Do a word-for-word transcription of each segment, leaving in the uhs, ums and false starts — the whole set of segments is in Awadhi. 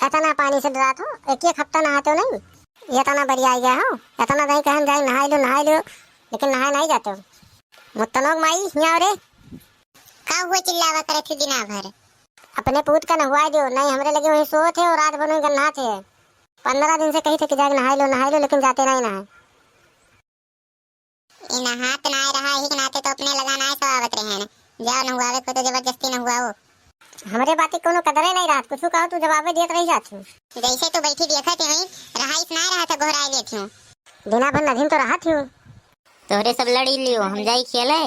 एतना पानी से डरात हो, एक एक हफ्ता नहाते हो नहीं, एतना बरियाइ गए हो, एतना दही कहन जाए नहाइ लो, नहाइ लो, लेकिन नहाए नहीं जाते हो। मुत्तनोक माई, हियाँ रे। का हुए चिल्लावा करे थे दिना भर? अपने पूत का नहवाइ दियो, नहीं हमरे लगे वहीं सोत है और रात भर वहीं गन्नात है। पन्द्रह दिन से कही थे कि जाके नहाइ लो, नहाइ लो, लेकिन जाते नहीं नहाए। ई नहात नाय रहा, यही के नाते तो अपने लगा नाय सवावत रहे हैं। जाओ नहुआवे को तो जबरदस्ती नहुआओ। हमरे बात की कोनो कदरे नहीं रहत, कुछ कहो तू जवाबे देत रही जात हूँ। जैसे तू बैठी देखत ही, रहाइस नाय रहत, गोहराए लेत हूँ। दिना भर नदीम तो रहत हूँ। तोहरे सब लड़ी लियो, हम जाई खेले।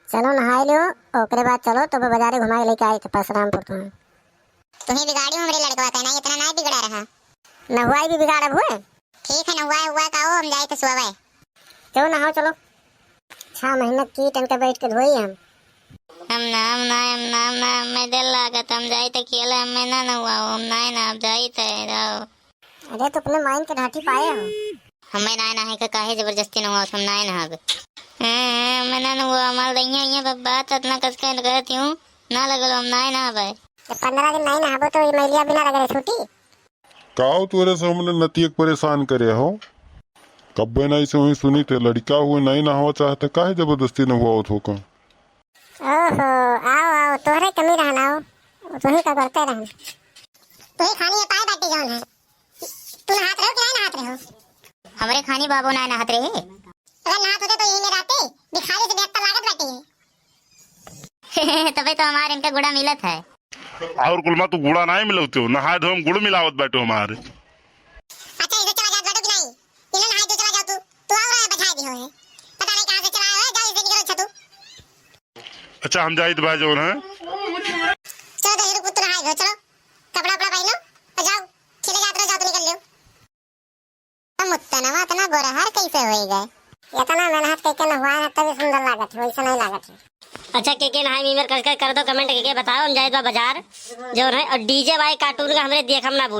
चलो नहाए लियो, ओकरे बाद चलो तो बाजारे घुमाए लेके आई थे परसरामपुर तुम्हें। तुम्हें बिगाड़ी हमरे लड़कवा का, नहीं इतना नाय बिगड़ा रहा। नहुआई भी बिगाड़ब हुए। ठीक है, नहुआ हुआ का हो, हम जाए तो सोवे। चलो नहाओ, चलो। छह महीना की टन के बैठ के धोई हम। हम ना, हम ना, हम ना, हम ना, हमें डर लागत, हम जाए तो खेले, हमें ना नहुआओ, हम ना, ना, अब जाए तो जाओ। अरे तो अपने माइन के ढाठी पाए हो। हमें ना, ना है के काहे जबरदस्ती नहुआओ, हम ना, ना अब। हैं, हैं, हमें ना नहुआओ, हमार दहिया, ये बात इतना कस के करती हूँ, ना लगल, हम ना, ना अब। जब पन्द्रह दिन नहीं नहाबो तो ये मैलिया बिना रगड़े छूटी। काओ तोरे से हमने नतियक परेशान करे हो? कब्बे नाई से वहीं सुनी थे, लड़का हुए नाई नहावा चाहते, काहे जबरदस्ती नहुआवत हो का? ओहो, आओ, आओ, तोहरे कमी रहन, आओ, तुही का करते रहन। तुही खानी है पाए बाटी जौन है। तू नहात रहो कि नाई नहात रहो? हमरे खानी बाबू नाई नहात रहे। अगर नहात होते तो यही में रहते, भिखारी से बेहतर लागत बाटी। तबे तो हमार इनका गुड़ा मिलत है। और कुल मा तू गुड़ा नाई मिलौते हो, नहाए धोए में गुड़ मिलावत बाटे हमार। अच्छा, इधर चला जात बाटो कि नाई? इन्हें नहाए तो चला जाओ तू, तू और आया बजाए दियो है। पता नहीं कहाँ से चला आया है, जाओ इसे निकलो छतू। अच्छा, हम जाइत बा जौन है। चलो तो हीरो पुत्र नहाए धो, चलो। कपड़ा उपड़ा पहनो और जाओ, खेले जात रहो, जाओ तो निकल लो। अब मुत्तनवा इतना गोरहर कैसे होई गए? इतना मेहनत करके नहवाए हैं तभी सुंदर लागत है, वैसे नहीं लागत है। अच्छा, के के नहाई मीमर कर, कर, कर दो comment करके बताओ, हम जाए बा बाजार जो है और डीजे भाई कार्टून का हमरे देखम ना